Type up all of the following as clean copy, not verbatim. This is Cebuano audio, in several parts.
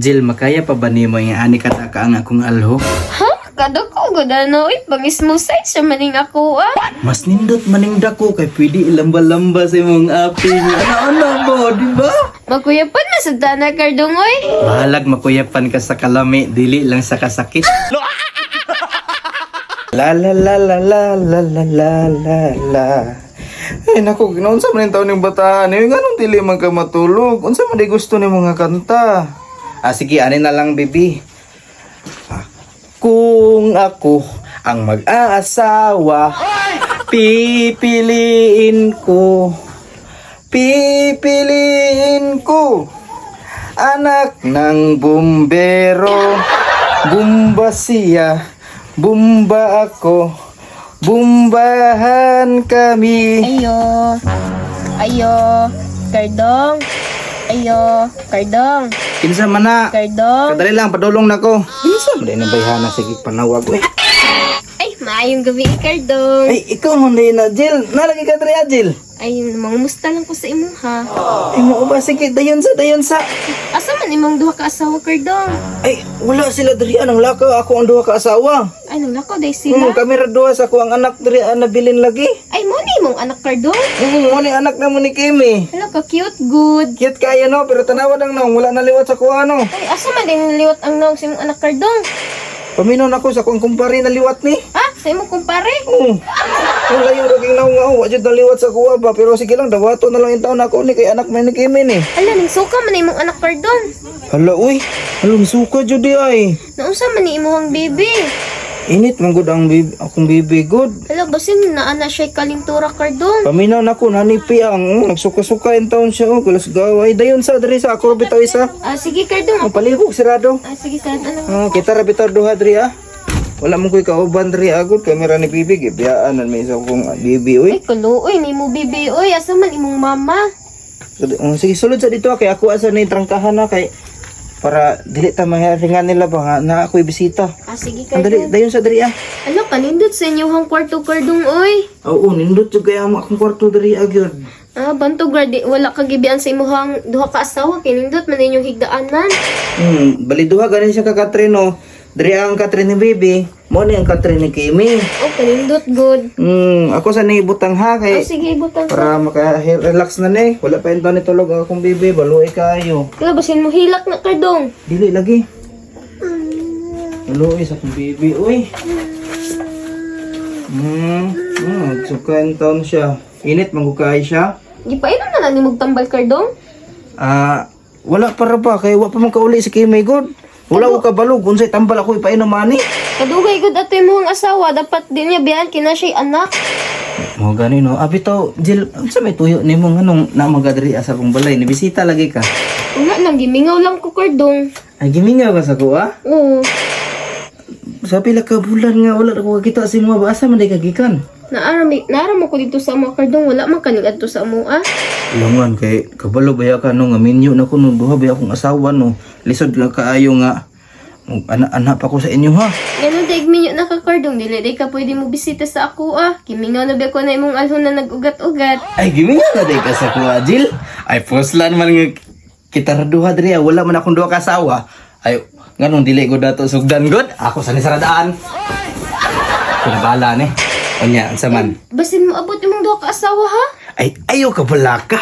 Jill, makaya pa ba nimo yung ani kataka ang akong alho? Ha? Kadako gud ano, uy, pang small size siya maning ako ah. Mas nindot maning dako kay pwede ilamba-lamba sa imong aping. Ano-ano mo, di ba? Makuyapan na sa dana kardong oy. Bahalag makuyapan ka sa kalami, dili lang sa kasakit. La la la la la la la la la la. Ay nako, ginaunsa man yung taon ng bataan. Eh, nganong dili man ka matulog? Unsa man di gusto nimo nga kanta? Ah, sige, ani na lang, baby. Ah, kung ako ang mag-aasawa, pipiliin ko. Pipiliin ko anak ng bumbero. Bumba siya, bumba ako. Bumbahan kami. Ayo. Ayo. Kardong. Ayo. Kardong. Kinsa man na? Kardong. Kadali lang, padulong na ko. Kinsa man din ang bayhana? Sige, panawag eh. Ay, maayong gabi, Kardong. Ay, ikaw man din na, Jill. Nalagi ka diri, ah, Jill. Ay, mangumusta lang ko sa imo ha. Ay, mo ba? Sige, dayon sa, dayon sa. Asa man imong duha ka asawa, Kardong? Ay, wala sila diri ah, nang lakaw. Ako ang duha ka asawa. Ay, nanglakaw day sila. Kami ra duha sa ako ang anak diri ah, nabilin lagi. Ay, mo ni imong anak, Kardong. Mo ni anak na mo ni Kimi. Hala ka cute good. Cute kayo no, pero tanawa lang no, wala na liwat sa kuha no. Ay, asa man din liwat ang naong sa imong anak, Kardong? Paminaw na ko sa kuang kumpare na liwat ni. Ah, sa imong kumpare? Oo. Ang layo ra king naong nga, wa jud naliwat sa kuha ba, pero sige lang, dawato na lang yung taon ako ni kay anak man ni Kimi ni. Hala, ning suka man na imong anak, Kardong. Hala uy, hala suka jud di ay. Naunsa man ni imong baby? Init man gud ang baby, akong baby good. Hala, basin naa na siya kalintura, Kardong. Paminaw na ko nanipi ang oh, nagsuka-suka in taon siya oh, kulas gaway. Dayon sa diri sa ako bitaw isa. Ah, sige, Kardong. Ang palibog sirado. Ah, sige, sa ano? Oh, kita ra bitaw duha diri ah. Wala mo ko'y kauban diri agod kamera ni bibi gibiyaan man may isa kong bibi uy. Ay, kaluoy, ni mo baby, oy. Asa man imong mama? Oh, sige sulod sa dito ah, kay ako asa ni trangkahan na kay para dili ta mahiringan nila ba nga na ako'y bisita. Ah, sige, Ang dali Kardong. dayon sa diri ah. Hala, kanindot sa inyong kwarto, Kardong, oy. Oo, nindot jud kay ang akong kwarto diri agad. Ah, bantog, gradi, wala ka gibian sa imuhang duha ka asawa, kay nindot man inyong higdaanan. Bali duha ganin siya ka Katrin oh. Diri ang Katrin ni bibi, mo ni ang Katrin ni Kimi. Oh, kanindot, good. Ako sa nibutang ha Ah, kay sige, butang. para maka-relax na ni. Wala pa yung tulog ang akong bibi, baluoy kayo. Kaya basin mo hilak na, Kardong. Dili lagi. Baluoy sa akong bibi, uy. Suka taon siya. Init manggukay siya. Gipainom na na ni tambal, Kardong. Ah, wala para ba kay wa pa man kauli si Kimmy god. Wala ko kabalog unsay tambal ako ipainom ani. Kadugay gud ato imong asawa, dapat din niya biyan kina siya anak. Mo gani no. Abi to, Jill, unsa may tuyo nimo nganong na magadiri sa akong balay? Nibisita lagi ka. Wala lang, gimingaw lang ko, Kardong. Ay gimingaw ka sa kuha? Oo. Sa pila ka bulan nga wala ra ko kakita sa imo ba asa man day ka gikan? Naara mo ko dito sa amo, Kardong. Wala man kaning adto sa amo, ah. Lungan kay kabalo baya ka no nga minyo na ko no duha baya akong asawa no. Lisod lang kaayo nga ana-ana pa ko sa inyo ha. Ganun daig minyo na ka, Kardong. Dili day ka pwede mo bisita sa ako, ah. Gimingaw na ba ko na imong alhon na nag-ugat-ugat. Ay gimingaw na day ka sa kuha, Jill. Ay puslan man nga kita ra duha diri ah. Wala man akong duha ka asawa. Ay nganong dili ko dato sugdan god. Ako sa ni saradaan. Pinabala ni. Unya, unsa man? Basin mo abot imong duha ka asawa, ha? Ay, ayaw ka balaka.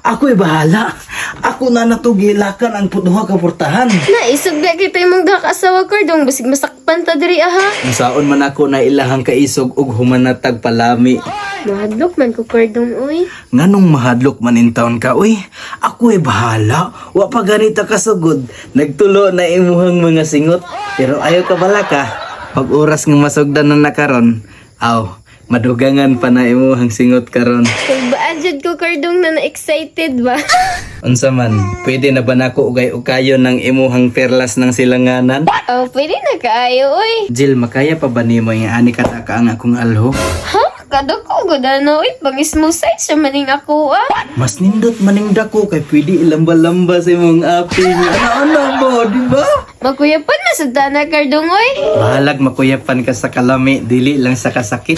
Ako'y bahala. Ako na natugilakan ang duha ka portahan. Naisog na kita imong duha ka asawa, Kardong. Basig masakpan ta diri, ah, ha? Unsaon man ako na ilahang kaisog ug humanatag palami. Mahadlok man ko, Kardong, uy. Nganong mahadlok man in town ka, uy? Ako'y bahala. Wa pa ganita kasugod. Nagtulo na imuhang mga singot. Pero ayaw ka balaka. Pag oras nga masugdan na nakaron, aw, madugangan pa na imuhang singot karon. Kagbaan jud ko, Kardong, na na-excited ba? Unsa man, pwede na ba nako ugay-ukayon ng imuhang perlas ng silanganan? Oh, pwede na kaayo, uy. Jill, makaya pa ba nimo yung ani kataka ang akong alho? Ha? Kadako gud ano, uy. Pang small size siya maning ako, ah. Mas nindot maning dako kay pwede ilamba-lamba sa imong aping. Ano-ano mo, di ba? Makuyapan na sa dana, Kardong, uy. Bahalag makuyapan ka sa kalami, dili lang sa kasakit.